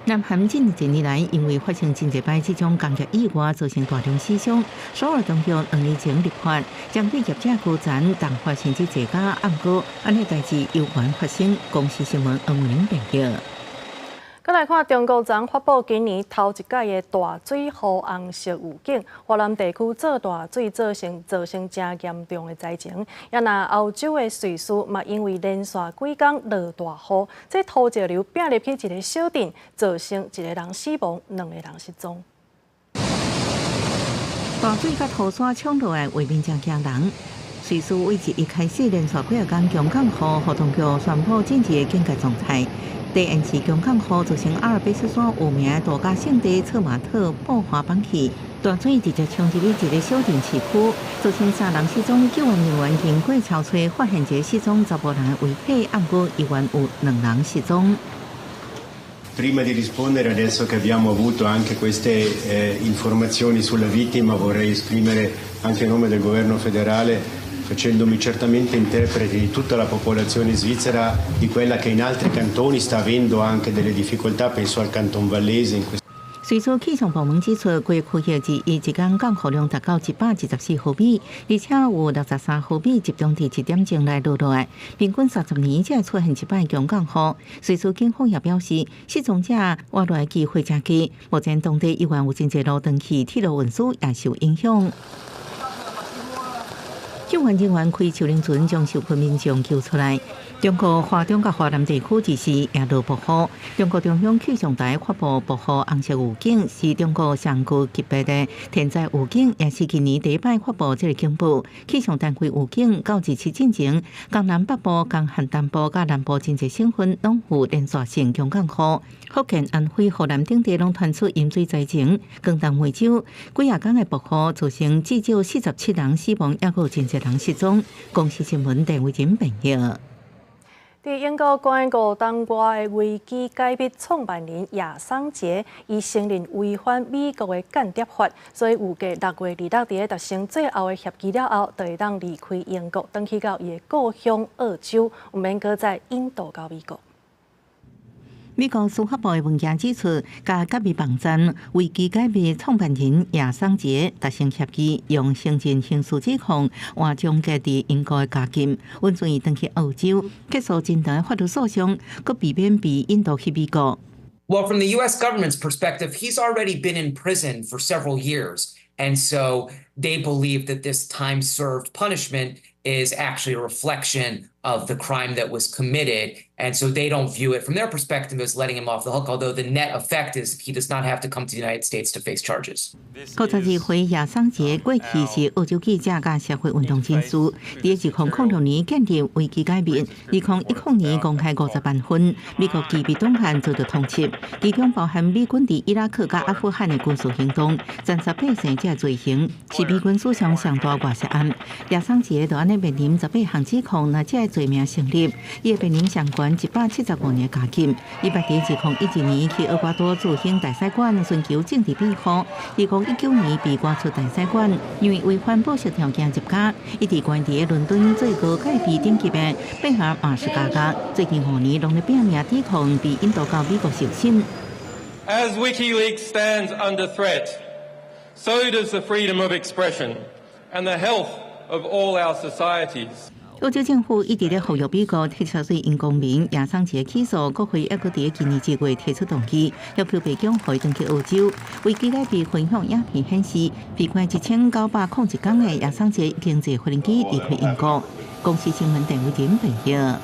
南韓近幾年來，因為發生真濟擺這種工業意外，造成大量死傷。首爾當局2年前立法，針對業者高層重罰甚至坐監。毋過，按呢代誌猶原發生。公視新聞黃文玲編譯。閣來看中國昨發布今年頭一擺的大水雨紅色預警，華南地區做大水造成誠嚴重的災情。也若歐洲的瑞士嘛，因為連續幾工落大雨，這土石流併入去一个小鎮，造成一個人死亡，兩個人失蹤。大水佮土山衝落來，畫面誠驚人。瑞士位置一開始連續幾仔工強降雨，予當局宣布緊急的警戒狀態。第延遲強降雨造成阿爾卑斯山有名度假勝地策馬特爆滑崩去，大水直接衝入去一个小鎮市區，造成三人失蹤，救援人員經過搜揣，發現一个失蹤查埔人的遺體，毋過猶原有兩人失蹤。 Prima di rispondere, adesso che abbiamo avuto anche queste informazioni sulla vittima, vorrei esprimere anche a nome del governo federale, facendomi certamente interprete di tutta la popolazione svizzera, di quella che in altri cantoni sta avendo anche delle difficoltà, penso al Canton Vallese in questo 瑞士氣象部門指出，該區域自一工降雨量達到124毫米，而且有63毫米集中佇1點鐘內落落來，平均30年才會出現一擺強降雨。瑞士警方也表示，失蹤者活落來機會誠低，目前當地猶原有真濟路斷去，鐵路運輸也受影響。救援人員開手輪船將受困民眾救出來。中國華中佮華南地區這時也落暴雨。中國中央氣象台發布暴雨紅色預警，是中國上高級別的天災預警，也是今年第一擺發布這个警報。氣象單位預警，到27進前，江南北部、江漢東部佮南部真濟省份攏有連續性強降雨。福建、安徽、河南等地攏傳出淹水災情。廣東梅州幾仔工的暴雨造成至少47人死亡，抑閣有真濟人失蹤。公視新聞鄭偉仁編譯。佇英國關5冬外的維基解密創辦人亞桑傑，伊承認違反美國的間諜法，所以預計6月26佇咧達成最後的協議了後，就會當離開英國，轉去到伊的故鄉澳洲，毋免閣再引渡到美國。美國司法部的文件指出，共解密網站維基解密創辦人亞桑傑達成協議，用承認刑事指控換終結佇英國的監禁，允准伊轉去澳洲，結束真長的法律訴訟，閣避免被引渡去美國。 Well, from the U.S. government's perspective, he's already been in prison for several years, and so they believe that this time served punishment is actually a reflection of the crime that was committed. And so they don't view it from their perspective as letting him off the hook, although the net effect is he does not have to come to the United States to face charges. 52歲亞桑傑過去是澳洲記者佮社會運動人士，佇2006年建立維基解密，2010年公開50萬份美國機密檔案遭到通緝，其中包含美軍佇伊拉克佮阿富汗的軍事行動、殘殺百姓這罪行，是美軍史上上大外泄案。亞桑傑就按呢面臨18項指控，若這个罪名成立，伊會面臨上懸175年監禁。伊捌佇2012年去厄瓜多駐英大使館尋求政治庇護，2019年被趕出大使館，因為違反保釋條件入監。一直關佇倫敦最高戒備等級的貝爾馬什監獄，最近5年攏咧拼命抵抗，被引渡到美國受審。 As WikiLeaks stands under threat, so does the freedom of expression and the health of all our societies. 澳洲政府一直咧呼籲美國撤銷對𪜶公民亞桑傑起訴，國會猶閣佇今年1月提出動議，要求白宮予伊轉去澳洲。維基解密分享影片顯示，被關1901工的亞桑傑已經坐飛機離開英國。公視新聞鄭偉仁編譯。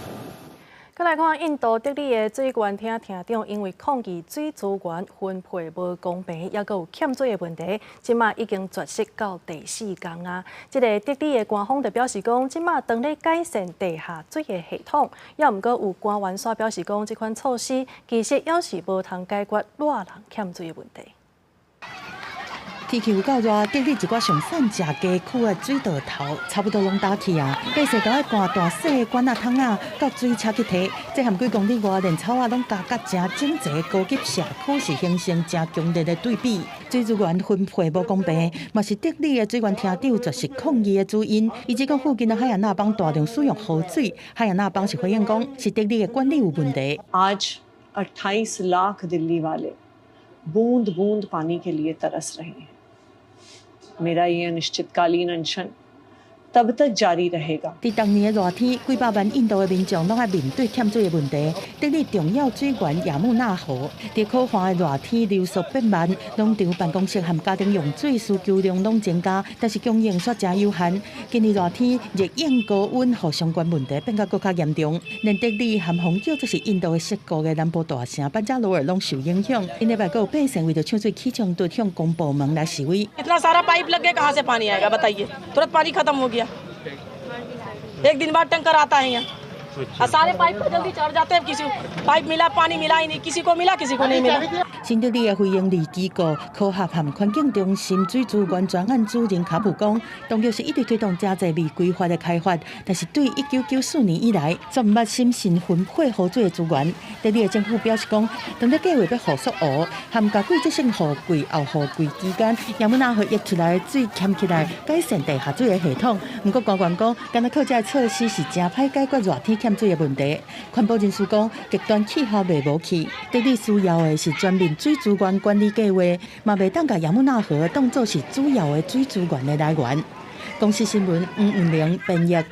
閣來看印度德里的水源廳廳長，因為抗議水資源分配無公平，抑閣有欠水的問題，這馬已經絕食到第四工啊！這个德里的官方就表示講，這馬當咧改善地下水的系統，抑毋過有官員煞表示講，這款措施其實猶是無通解決熱人欠水的問題。天氣有夠熱，德里一寡上散食街區的水道頭差不多攏焦去啊！百姓都愛掛大細的管仔桶仔到水車去提，這和幾公里外連草仔攏加甲誠整齊高級社區是形成誠強烈的對比。水資源分配無公平，嘛是德里的水源廳長絕食抗議的主因。伊指講附近的哈亞納邦大量使用河水，哈亞納邦是回應講是德里的管理有問題。 आज 28 लाख दिल्ली वाले बूंद बूंद पानी के लिए तरस रहे हैं। मेरा ये अनिश्चितकालीन अनशन तब तक जारी रहेगा。佇當年的熱天，幾百萬印度的民眾攏愛面對欠水的問題。德里重要水源亞穆納河，佇可旱的熱天流速變慢，農場辦公室和家庭用水需求量攏增加，但是供應卻誠有限。今年熱天熱應高溫，予相關問題變甲閣較嚴重。連德里和風叫做是印度的矽谷的南部大城班加羅爾攏受影響。頂禮拜閣有百姓為著搶水起衝突，向公部門來示威。 इतना सारा पाइप लग गया, कहाँ से पानी आएगा बताइए? तुरंत पानी खत्म हो गया। एक दिन बाद टैंकर आता है यहाँ और सारे पाइप पर जल्दी चढ़ जाते हैं। किसी पाइप मिला, पानी मिला ही नहीं। किसी को मिला, किसी को नहीं मिला。新德里的非營利機構科學和環境中心水資源專案主任卡布講，當局是一直推動誠濟未規劃的開發，但是對1994年以來，煞毋捌審慎分配雨水的資源。德里的政府表示講，當咧計劃欲復蘇湖，和共季節性雨季、後雨季期間，亞姆納河溢出來的水撿起來，改善地下水的系統。毋過官員講，干焦靠這个措施是誠歹解決熱天欠水的問題。環保人士講，極端氣候袂無去，德里需要的是全面水資源管理計劃，嘛袂當共亞姆納河當做是主要的水資源的來源。公視新聞黃文玲編譯。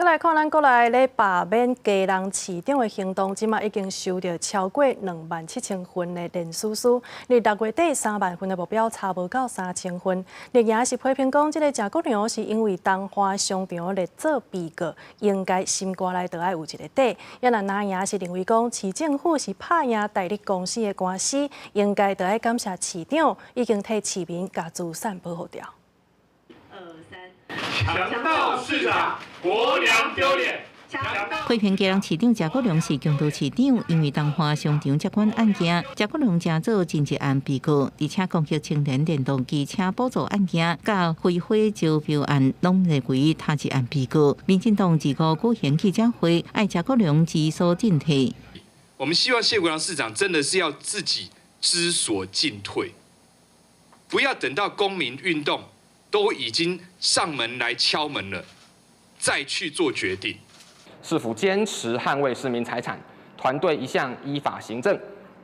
閣來看咱國內咧罷免基隆市長的行動，這馬已經收著超過27,000份的連署書，離6月底3萬份的目標差無夠3,000份。綠營是批評講，這个謝國樑是因為東華商場列做被告，應該心肝內就愛有一个底。也若藍營是認為講，市政府是拍贏代理公司的官司，應該就愛感謝市長已經替市民共資產保護掉。強盜市長，國樑丟臉。批評基隆市長謝國樑是強盜市長，因為東華商場接管案件，謝國樑成做真一案被告，而且攻擊青年電動機車補助案件，佮揮霍招標案，攏列為他一案被告。民進黨二五舉行記者會，愛謝國樑知所進退。我們希望謝國樑市長真的是要自己知所進退，不要等到公民運動都已經上門來敲門了，再去做決定。市府堅持捍衛市民財產，團隊一向依法行政，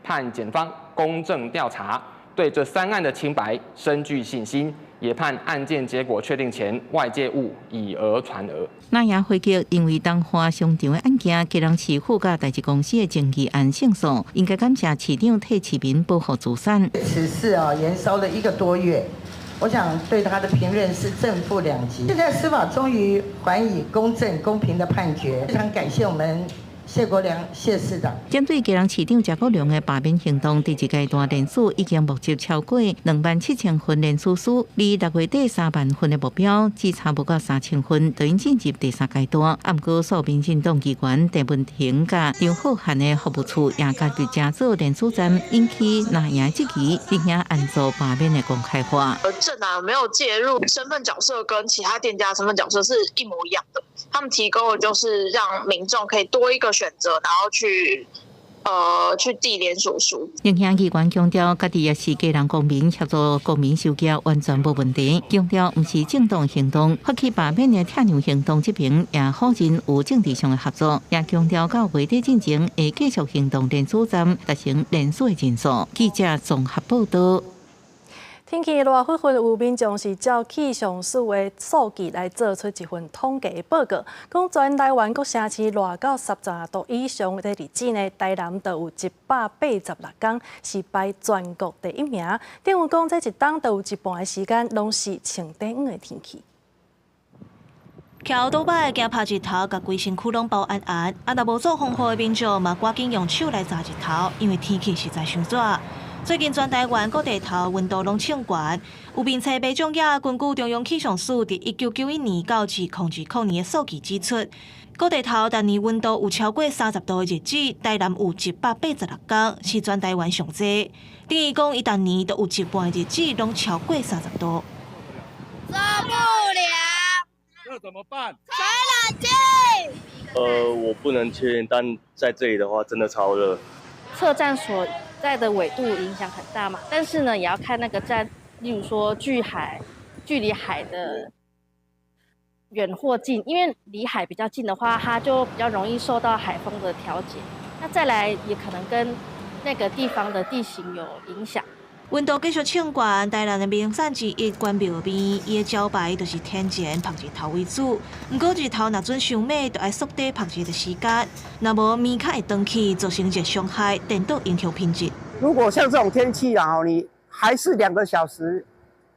盼檢方公正調查，對這三案的清白深具信心，也盼案件結果確定前，外界勿以訛傳訛。藍營回擊，因為東華商場的案件，基隆市府佮代誌公司的爭議案勝訴，應該感謝市長替市民保護資產。此事啊，延燒了一個多月。我想對他的評論是正負兩極。現在司法終於還以公正公平的判決，非常感謝我們謝國樑謝市長。針對基隆市長謝國樑的罷免行動，第一階段連署已經募集超過27,000份連署書，離6月底3萬份的目標只差無夠3,000份，就應進入第三階段。啊，毋過數民進黨議員鄭文婷佮張浩瀚的服務處也加入成做連署站，引起藍營質疑，而且按做罷免的公開化。政黨沒有介入，身份角色跟其他店家身份角色是一模一樣的。他們提供的就是讓民眾可以多一個選擇，然後去遞連署書。影響議員強調，家己也是基隆公民協助公民收件，完全無問題。強調毋是政黨行動，發起罷免的拆牆行動這邊也否認有政治上的合作，也強調到月底進前會繼續行動連署站達成連署的人數。記者綜合報道。天氣熱昏昏，有民眾是照氣象署的數據來做出一份統計報告，講全台灣各城市熱到30度以上的日子呢，台南就有186天，是排全國第一名。等於講，這一冬就有一半的時間攏是穿短衫的天氣。騎歐兜擺驚曬日頭，共規身軀攏包絚絚。啊，若無做防護的民眾嘛，趕緊用手來閘日頭，因為天氣實在傷熱。最近全台灣各地頭溫度攏衝懸，有面冊民眾也根據中央氣象署佇1991年到2020年的數據指出，各地頭逐年溫度有超過30度的日子，台南有186天，是全台灣上濟。等於講，伊逐年都有一半的日子攏超過30度。受不了！那怎麼辦？吹冷氣。我不能確定，但在這裡的話，真的超熱。測站所在的緯度影響很大嘛，但是呢，也要看那個站，例如說距海、距離海的遠或近，因為離海比較近的話，它就比較容易受到海風的調節。那再來也可能跟那個地方的地形有影響。溫度繼續衝懸，台南的名產之一關廟麵，伊的招牌就是天然曬日頭為主。毋過日頭若準傷猛，就愛縮短曬日的時間，若無麵較會長去，造成熱傷害，顛倒影響品質。如果像這種天氣啊，你還是2個小時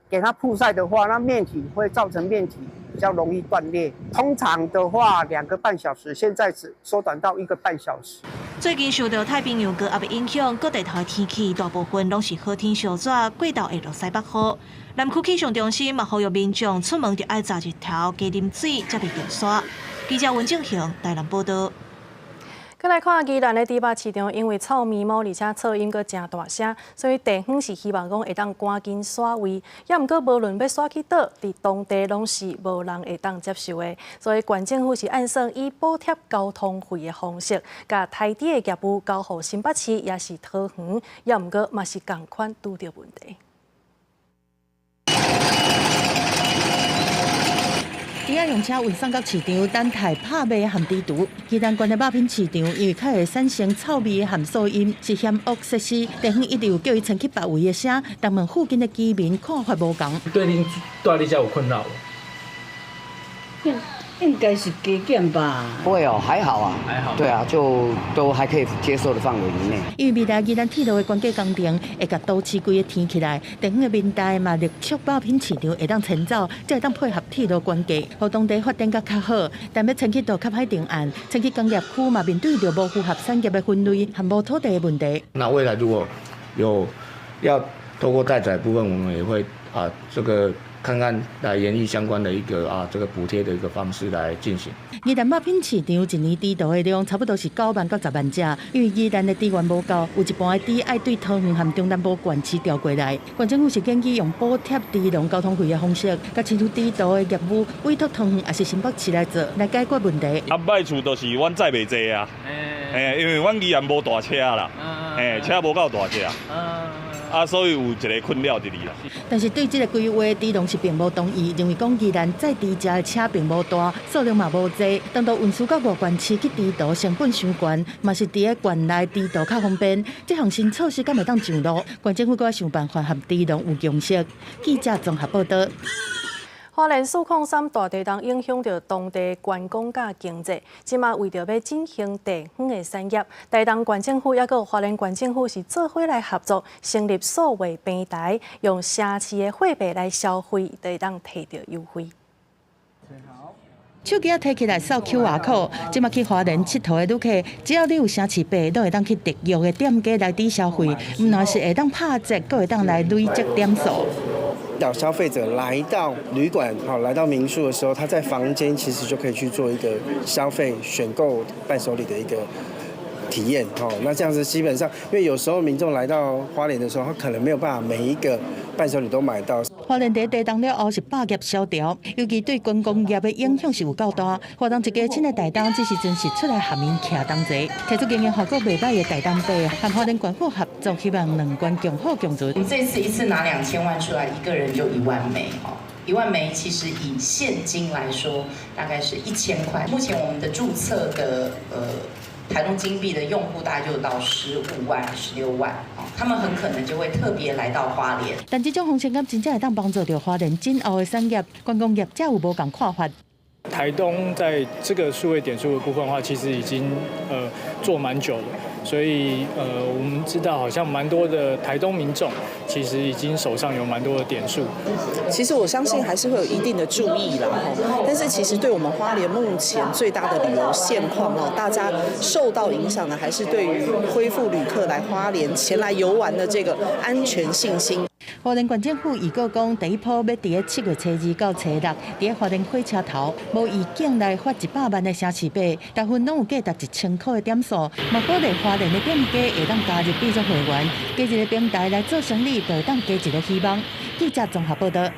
給它曝曬的話，那麵體會造成麵體比較容易斷裂。通常的話，2個半小時，現在只縮短到1個半小時。最近受到太平洋高壓的影響，各地頭的天氣大部分攏是好天燒熱，過晝會落西北雨。南區氣象中心嘛呼籲民眾出門就愛閘日頭，加啉水，才袂著沙。記者溫正雄台南報道。閣來看宜蘭的豬肉市場，因為臭味毛，而且噪音閣誠大聲，所以地方是希望講會當趕緊徙位。也毋過無論欲徙去佗，佇當地攏是無人會當接受的。所以縣政府是按算以補貼交通費的方式，共刣豬的業務交予新北市，抑是桃園，也毋過嘛是仝款拄著問題。豬仔用車運送到市場，等待拍賣和豬櫥。宜蘭縣的肉品市場因為較會產生臭味和噪音，是嫌惡設施。地方一直有叫伊遷去別位的聲，但問附近的居民看法無仝。對恁蹛佇遮有困擾無？應該是加減吧？不會哦，還好啊，還好。對啊，就都還可以接受的範圍以內。因為未來宜蘭鐵路的高架工程會共都市規个連起來，地方的民代嘛力促肉品市場會當遷走，才會當配合鐵路高架，予當地發展閣較好。但欲遷去佗較歹定案，遷去工業區嘛面對著無符合產業的分類和無土地的問題。那未來如果有要透過待載部分，我們也會啊這個。看看來研議相關的一個啊，這個補貼的一個方式來進行。宜蘭肉品市場一年豬肚的量差不多是9萬到10萬隻，因為宜蘭的豬源無夠，有一半的豬愛對桃園和中南部縣市調過來。縣政府是建議用補貼豬農交通費的方式，共飼豬肚的業務委託桃園抑是新北市來做，來解決問題。啊，歹處就是阮載袂濟啊，欸，因為阮宜蘭無大車啦，欸，車無夠大隻。啊，所以有一个困擾佇裡啦。但是對這个規劃，豬農是並無同意，認為講宜蘭載豬隻的車並無大，數量嘛無濟，當初運輸到外縣市去豬肚成本傷懸，嘛是佇个縣內豬肚較方便。這項新措施敢會當上路？縣政府閣愛想辦法和豬農有共識。記者綜合報導。花蓮403大地動影響著當地觀光佮經濟，這馬為著欲振興地方的產業，台東縣政府抑閣花蓮縣政府是做伙來合作，成立數位平台，用城市的貨幣來消費，就會當提著優惠。手機仔提起來掃 QR code，這馬去花蓮𨑨迌的旅客，只要你有城市幣，攏會當去特約的店家來抵消費，毋但是會當拍折，閣會當來累積點數。導消費者來到旅館，好，來到民宿的時候，他在房間其實就可以去做一個消費選購伴手禮的一個體驗，哦，那這樣子基本上，因為有時候民眾來到花蓮的時候，他可能沒有辦法每一個伴手禮都買到。花蓮佇地動了後是百業蕭條，尤其對觀光業的影響是有夠大。花東一家親的台東，這時陣是出來合面徛同齊，提出經營效果袂䆀的台東幣，和花蓮縣府合作，希望兩縣共好共存。我們這次一次拿2000萬出來，一個人就1萬枚哦，1萬枚其實以現金來說，大概是1000塊。目前我們的註冊的台東金幣的用戶大概就到15萬、16萬，他們很可能就會特別來到花蓮。但這種方式敢真正會當幫助著花蓮今後的產業，觀光業者有無仝看法？台東在這個數位點數的部分的話，其實已經做蠻久了，所以我們知道好像蠻多的台東民眾其實已經手上有蠻多的點數。其實我相信還是會有一定的助益啦，但是其實對我們花蓮目前最大的旅遊現況哦，大家受到影響的還是對於恢復旅客來花蓮前來遊玩的這個安全信心。花蓮縣政府預告講，第一波欲佇咧7月初2到初6，佇咧花蓮火車頭無預警來發100萬的城市幣，大部分攏有價值1000塊的點數，嘛鼓勵花蓮的店家會當加入變做會員，加一個平台來做生意，就會當加一個希望。記者綜合報導。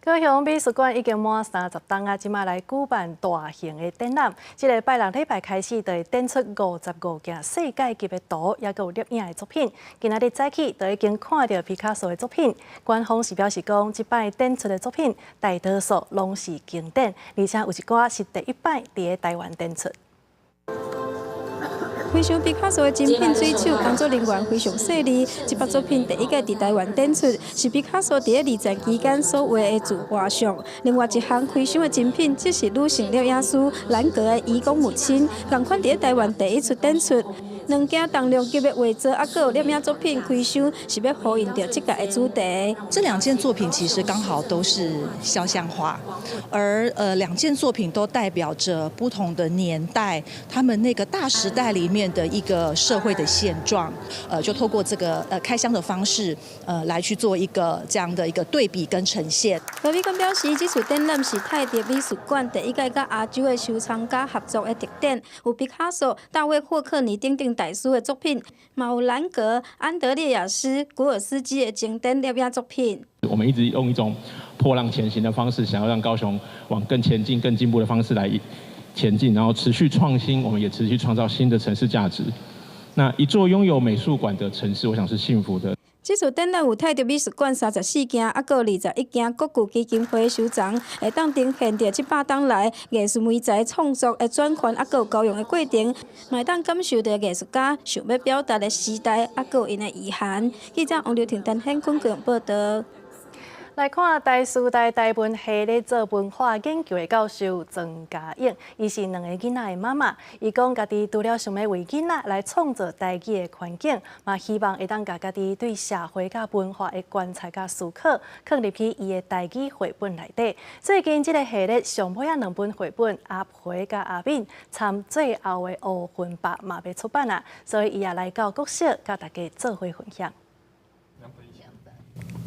高雄美術館已經滿30冬啊，這馬來舉辦大型的展覽。這个拜六禮拜開始，就會展出55件世界級的圖，抑閣有攝影的作品。今仔日早起就已經看著畢卡索的作品。館方是表示講，這擺展出的作品大多數攏是經典，而且有一寡是第一擺佇咧台灣展出。開箱畢卡索的精品水手工作人員非常細膩，這幅作品第一屆佇台灣展出，是畢卡索佇咧二戰期間所畫的自畫像。另外一項開箱的精品，則是女性攝影師蘭格的《移工母親》，仝款佇咧台灣第一次展出。兩件重量級的畫作，抑閣有攝影作品開箱，是欲呼應著這屆的主題。這兩件作品其實剛好都是肖像畫，而兩件作品都代表着不同的年代，他們那個大時代裡面的一個社會的現狀，就透過這個開箱的方式，來去做一個這樣的一個對比跟呈現。羅美館表示，這次展覽是泰迪美術館第一屆佮亞洲的收藏家合作的特展，有畢卡索、大衛霍克尼等等大師的作品，嘛有蘭格、安德烈亞斯、古爾斯基的經典攝影作品。我們一直用一種破浪前行的方式，想要讓高雄往更前進、更進步的方式來前進，然後持續創新，我們也持續創造新的城市價值。那一座擁有美術館的城市，我想是幸福的。這次展覽有泰迪美術館34件，抑閣有21件國際基金會收藏，會當呈現著這百冬來藝術媒材創作的轉換，抑閣有交融的過程，嘛會當感受著藝術家想欲表達的時代，抑閣有𪜶的遺憾。記者王劉婷、陳顯坤報導。來看台師大台文系咧做文化研究的教授莊嘉穎，伊是兩個囡仔的媽媽。伊講家己除了想欲為囡仔來創造台語的環境，嘛希望會當共家己對社會佮文化的觀察佮思考，囥入去伊的台語繪本內底。最近這个系列上尾仔兩本繪本《阿培佮阿敏》參最後的烏雲白嘛欲出版啊，所以伊也來到國小佮大家做伙分享。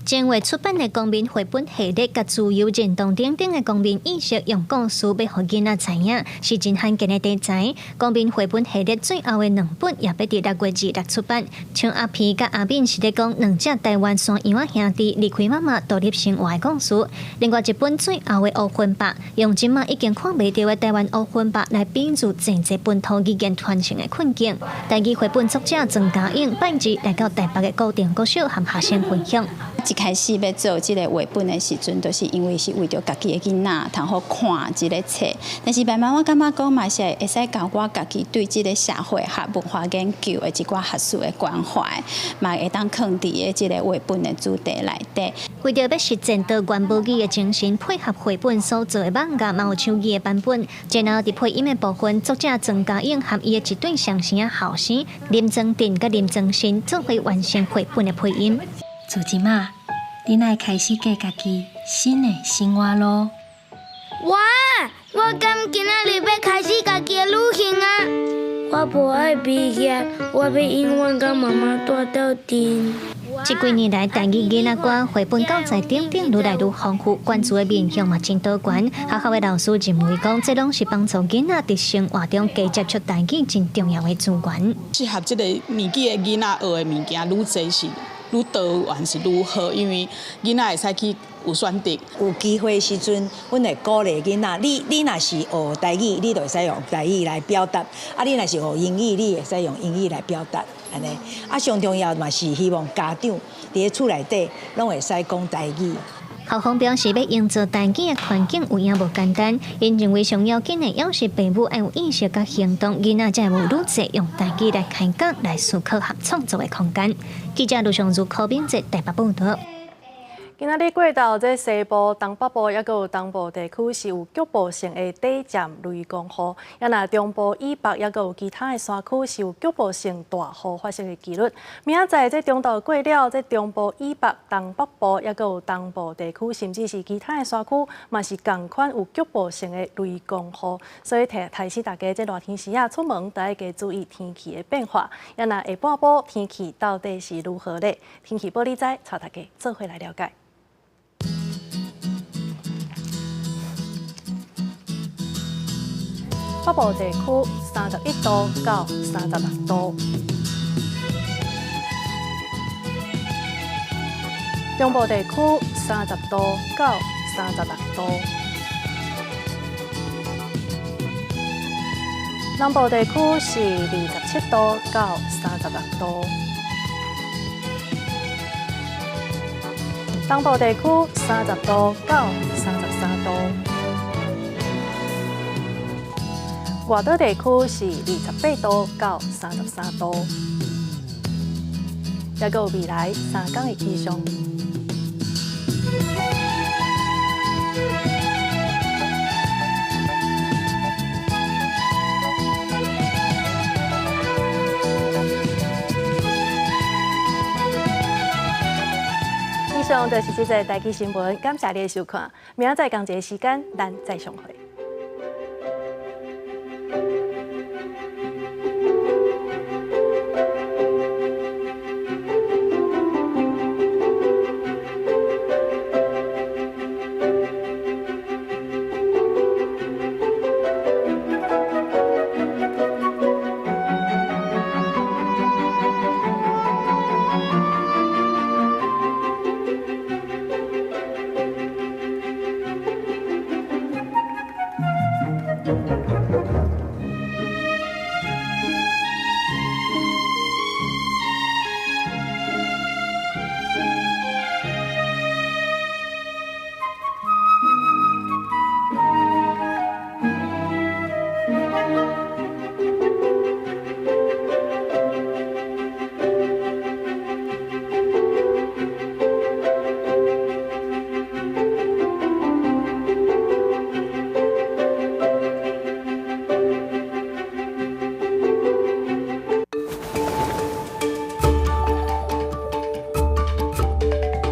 前月出版的公民繪本系列，佮自由認同等等的公民意識，用故事欲予囡仔知影，是真罕見的題材。公民繪本系列最後的兩本也欲佇6月26出版。像阿皮佮阿敏是咧講兩隻台灣山羊仔兄弟離開媽媽獨立生活的故事。另外一本最後的烏雲白，用這馬已經看袂著的台灣烏雲白來比喻濟濟本土語言傳承的困境。台語繪本作者莊嘉穎拜二來到台北的高定國小和學生分享。一開始欲做這個繪本的時陣，就是因為是為著家己的囡仔通好看這个冊。但是慢慢我感覺講嘛是會使共我家己對這个社會學文化研究的一寡學術的關懷，嘛會當囥佇个這个繪本的主題內底。為著欲實踐多元母語的精神，配合繪本所做的網頁嘛有手語的版本。然後佇配音的部分，作者莊嘉穎和伊的一對雙生仔後生林莊鎮佮林莊新做伙完成繪本的配音。自這馬，恁愛開始過家己新的生活囉。哇！我敢今仔日欲開始家己的旅行啊！我無愛畢業，我欲永遠佮媽媽蹛鬥陣。這幾年來，台語囡仔歌、繪本教材等等愈來愈豐富，關注的面向嘛真多元。學校的老師認為講，這攏是幫助囡仔佇生活中加接觸台語真重要的資源。適合這個年紀的囡仔學的物件愈濟是愈多元是愈好，因為囡仔會使去有選擇。有機會時陣，阮會鼓勵囡仔，你若是學台語，你就會使用台語來表達；啊，你若是學英語，你會使用英語來表達。按呢，啊，上重要嘛是希望家長佇咧厝內底攏會使講台語。校方表示，欲營造台語的環境有影無簡單，𪜶認為上要緊的，猶是父母愛有意識佮行動，囡仔才會有愈濟用台語來開講、來思考和創作的空間。記者盧尚如、柯敏哲台北報導。今仔日過晝，這西部、東北部抑閣有東部地區是有局部性的短暫雷公雨，抑若中部以北抑閣有其他的山區是有局部性大雨發生的幾率。明仔載這中晝過了，這中部以北、東北部抑閣有東部地區，甚至是其他的山區，嘛是仝款有局部性的雷公雨。所以提提醒大家，這熱天時啊，出門都愛加注意天氣的變化。抑若下半晡天氣到底是如何咧？天氣報你知，帶大家做伙來了解。北部地區31度到36度，中部地區30度到36度，南部地區是27度到36度，東部地區30度到33度。外島地區是28度到33度，抑閣有未來3工的氣象。以上就是這節台語新聞，感謝你的收看，明仔載仝一个時間，咱再相會。